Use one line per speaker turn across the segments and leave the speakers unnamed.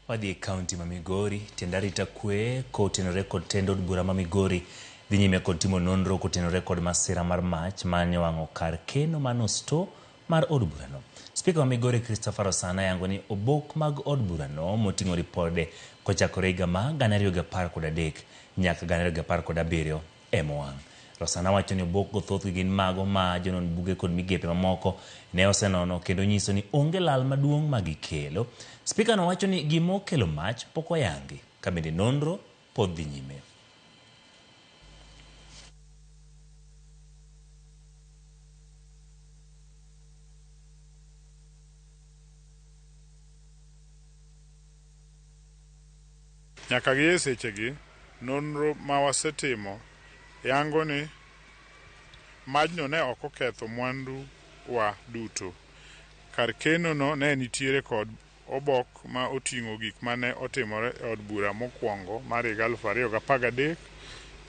Wadhi e kaunti ma Migori, tend arita kwe kotenore kod tend od bura ma Migori dhi nyime kod timo nonro kotenore kod masira mar mach mane owang'o kar keno mano store mar od burano. Spika ma Migori Christopher Osana yango ni obok mag od burano moting'o ripode kochakore higa ma 2013 nyaka 2017 emowang'. Rosana wacho ni obok go thothgi gin mago ma jonon buge kod migepe mamoko ne osenono kendo nyiso ni onge lal maduong' ma gikelo. Spika no wacho ni gima okelo mach pok oyangi ka bende nonro pod dhi nyime.
Nyaka gi e sechegi, nonro ma wasetimo yango ni majno ne ok oketho mwandu wa duto. Kar keno no ne nitiere kod obok ma oting'o gik mane otimore e od bura mokwongo mar higa 2013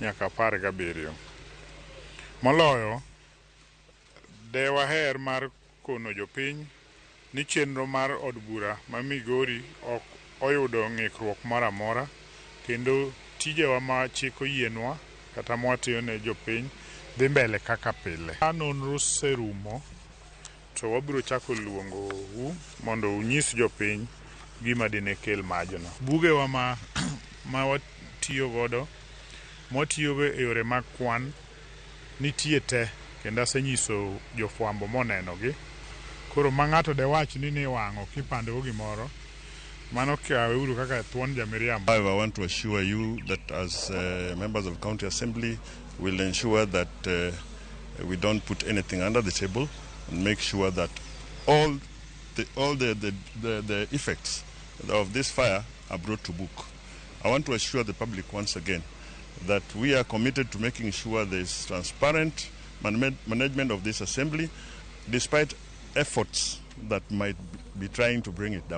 nyaka 17. Moloyo, de waher mar kono jopiny ni chenro mar od bura ma Migori ok oyudo ng'ikruok moro amora kendo tijewa ma chik oyienwa kata mwatiyo ne jopiny dhi mbele kaka pile. Ka nonro oserumo to wabiro chako luongo u mondo unyis jopiny gima dine kel majno. Bugewa ma watiyo godo mwatiyogo e yore mag kwan nitie te kendo asenyiso jofwambo monenogi. Koro ma ng'ato dewach ni niwang'o kipandogo gimoro, mano kaweuru kaka thuon jamiriambo.
However, I want to assure you that as members of County Assembly, we'll ensure that we don't put anything under the table and make sure that all the effects of this fire are brought to book. I want to assure the public once again that we are committed to making sure there is transparent management of this assembly, despite efforts that might be trying to bring it down.